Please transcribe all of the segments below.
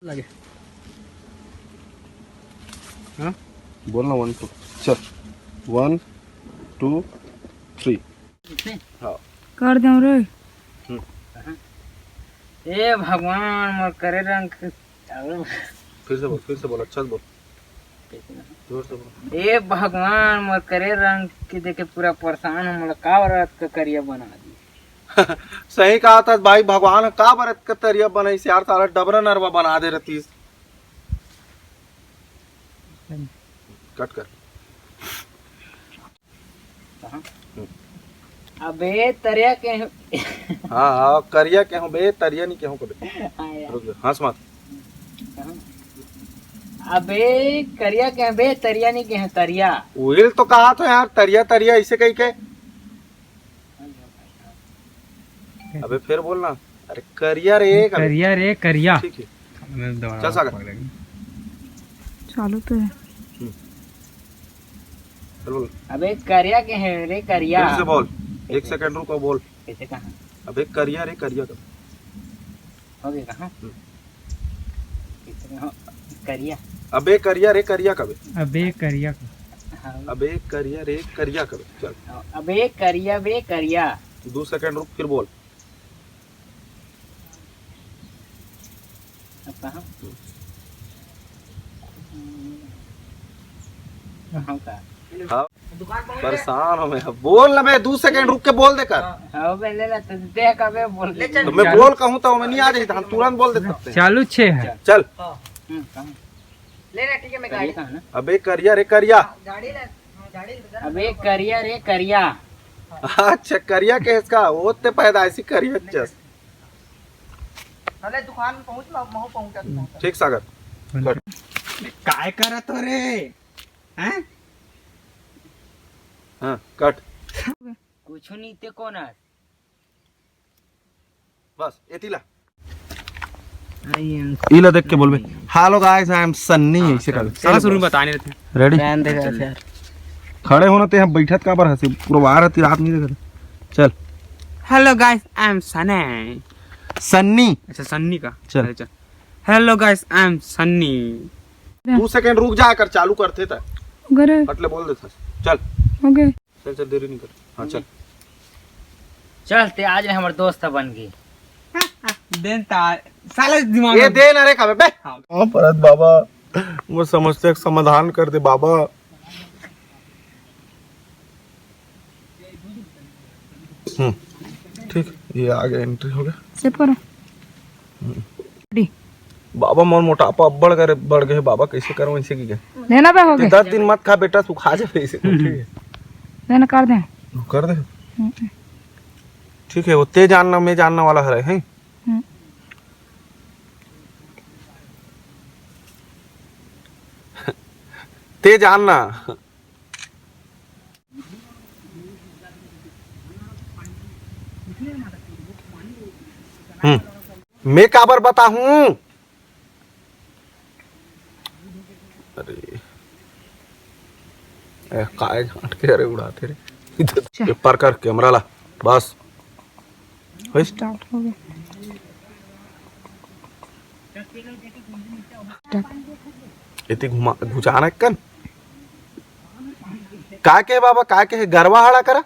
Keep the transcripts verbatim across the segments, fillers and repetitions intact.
लगे। हाँ? बोल ना, वन टू। चल, वन टू थ्री। हाँ। कर दे रे। हम्म। ए भगवान, मोर करे रंग। फिर से बोल, फिर से बोल, अच्छा से बोल। जोर से बोल। ए भगवान, मोर करे रंग के देखे पूरा परेशान हो, मोला का औरत का करिया बना दी। सही कहा था भाई, भगवान का बरत का तरिया बनाई से यार, साला डबरा नरवा बना दे रहतीस। कट कर। कहाँ? हम्म। अबे तरिया के हाँ, हाँ, करिया के हूँ बे, तरिया नहीं के हूँ कबे। हाँ यार। रुक जा, हंस मत। कहाँ? अबे करिया के हूँ बे, तरिया नहीं के हूँ, तरिया। उहिल तो कहा तो यार, तरिया, तरिया, इसे कही के। अबे फिर बोलना। अरे करिया रे, करिया। करिया रे, करिया। ठीक है। मैं दोबारा चल सागर। पकड़ेंगे। चालू तो है। हम्म। चल बोल। अबे करिया के है रे, करिया। फिर से बोल। एक सेकंड रुको, बोल। कैसे कहा? अबे करिया रे, करिया कब? हो गया कहाँ? हम्म। कैसे कहा? करिया। अबे करिया रे, करिया कब? अबे करिया। हाँ। अबे करिया रे, करिया कब? चल। अबे करिया बे, करिया। दो सेकंड रुक, फिर बोल। अब कहाँ? कहाँ का? हाँ। परेशान हो मैं। बोल ना बे, दो सेकंड रुक के बोल दे कर। हाँ, बे, ले ले, तो देख, अबे, बोल दे। तो मैं बोल कहूँ तो मैं नहीं आ जाता, हम तुरंत बोल देते हैं। चालू छे है। चल। हम्म, कहाँ? ले ना, ठीक है, मैं गाड़ी कहाँ ना? अबे करिया रे करिया। गाड़ी ले, हाँ, गाड़ी ले, अबे करिया रे करिया। अच्छा, करिया के इसका, वो ते पैदाइशी करिया चस। अरे दुकान में पहुँच लो, महू पहुँचा, तू पहुँचा। ठीक सागर। कट। काय करत हो रे? हैं? हाँ, कट। कुछ नहीं ते कौन है? बस, एती ला। इला देख के बोलबे, "Hello guys, I am Sunny," हाँ, ऐसे कर। साला शुरू में बता नहीं रहते। रेडी? रहन दे यार। खड़े होना ते हम बैठत का बर हंसी, पूरा बाहर हती रात नहीं देखत। चल। Hello guys, I am Sunny। Sunny. अच्छा, सन्नी का। चल। अच्छा। Hello guys, I am Sunny। दो सेकंड रुक जा कर, चालू करते था। ओके रे। फट ले बोल देता। चल। ओके। चल, चल, देरी नहीं कर। हाँ, चल। चल, ते आज ले हमर दोस्त बन गई। देन ता, साला दिमाग ये में दे ना रे, खाबे बे। हाँ। हाँ, परत बाबा, मोर समस्या के समाधान कर दे बाबा। हम्म, ठीक, ये आ गया, एंट्री हो गया। सेव करो। हम्म। रेडी। बाबा, मोर मोटापा अब्बड़ करे बढ़ गए बाबा, कैसे करूँ ऐसे की? लेना बे, हो ते गए। दस दिन मत खा बेटा, तू खा जाबे ऐसे, ठीक है? लेना कर दे। कर दे। हम्म। ठीक है, वो ते जानना, मैं जानना वाला है, हैं? हम्म। ते जानना। हम्म। मैं काबर बताहूं? अरे, ए, काय झांट के अरे उड़ाते रे। अच्छा। पेपर कर कैमरा ला, बस। होइस? स्टार्ट हो गया। स्टार्ट। एती घुमा, घुचाना कन। का के बाबा, का के गरवा हड़ा करा?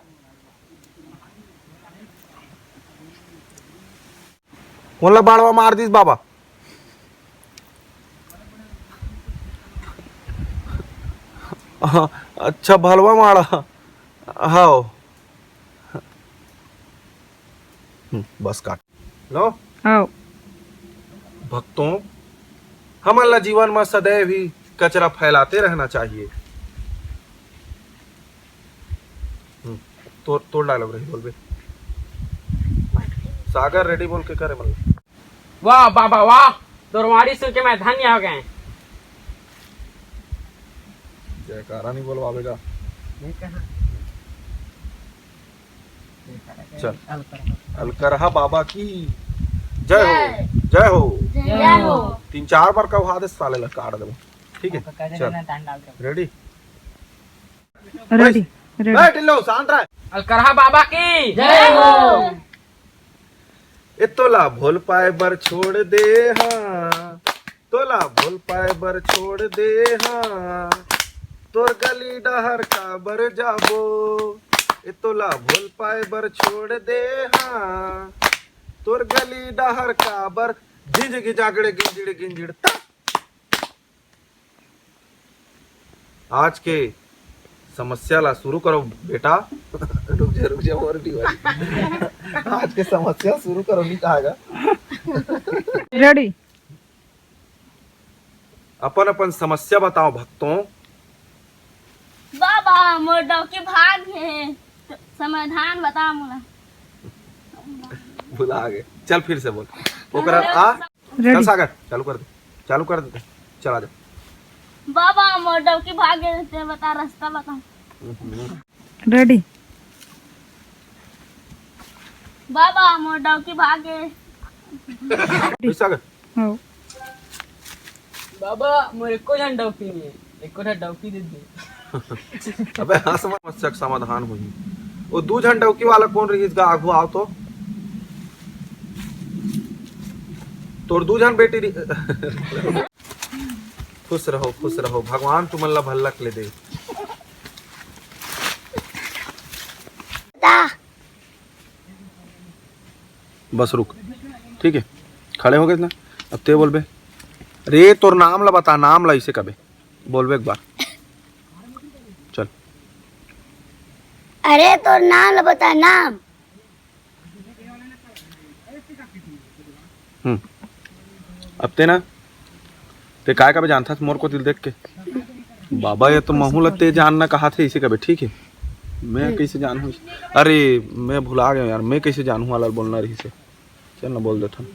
कोन ला बाड़वा मार दिस बाबा? हाँ, अच्छा भलवा माड़ा। हाओ। हम्म, बस काट। लो। आओ। भक्तों, हमन ला जीवन में सदैव ही कचरा फैलाते रहना चाहिए। हम्म, तोर, तोर डायलॉग रही, बोलबे। सागर रेडी बोल के करे मन। वाह बाबा वाह, तोर वाणी सुन के मैं धन्य हो गए। जयकारा नहीं बोलवावेगा। चल। अलकरहा बाबा की जय हो, जय हो। जय हो। तीन चार बार कहवा दे साले ला, काट देबो। ठीक है, चल। रेडी? Ready, ready. बैठ लो, शांत रह। अलकरहा बाबा की जय हो। ए तोला भोल पाए बर छोड़ दे हाँ। ला भोल पाए बर छोड़ दे हाँ, तोर गली डहर काबर जाबो। ए तोला भोल पाए बर छोड़ दे हाँ, तोर गली डहर काबर झिंझ गिजागड़ गिंजिड़ गिंजिड़ ता। आज के समस्या ला शुरू करो बेटा। रुक जा, रुक जा, और भी बारी। आज के समस्या शुरू करो, नहीं कहा गा। रेडी। अपन अपन समस्या बताओ भक्तों। बाबा, मोर डौकी भाग गे, समाधान बता मोला। भुला गए, चल फिर से बोल। ओकरा आ, चल रेडी। सागर, चालू कर दे, चालू कर दे, चला जा। बाबा, मोर डौकी भाग गे, ते बता, रास्ता बता। हम्म। रेडी। बाबा, मोर डौकी भाग गे। फिर सागर। हो। बाबा, मोर एको झन डौकी नहीं है, एको ठन डौकी दे दे। अबे हंस मत, समस्या के समाधान होही। वो दू झन डौकी वाला कौन रहिस गा, आगू आओ तो। तोर दू झन बेटी रही। खुश रहो, खुश रहो, भगवान तुमन ला भल्लक ले दे। बस रुक, ठीक है, खड़े हो गए ना। अब ते बोलबे, अरे तोर नाम ला बता, नाम ला इसे कबे बोलबे एक बार। चल। अरे तोर नाम ला बता, नाम। हम्म। अब ते ना, ते काय कबे जानथस मोर कोति देख के? बाबा, ये तो महू ल ते जानना कहा थे, इसे कबे, ठीक है? मैं हम्म। कैसे जानहूँ? अरे, मैं भुला गया यार, मैं कैसे जानहूँ वाला बोलना रहिसे। चल ना, बोल देथन।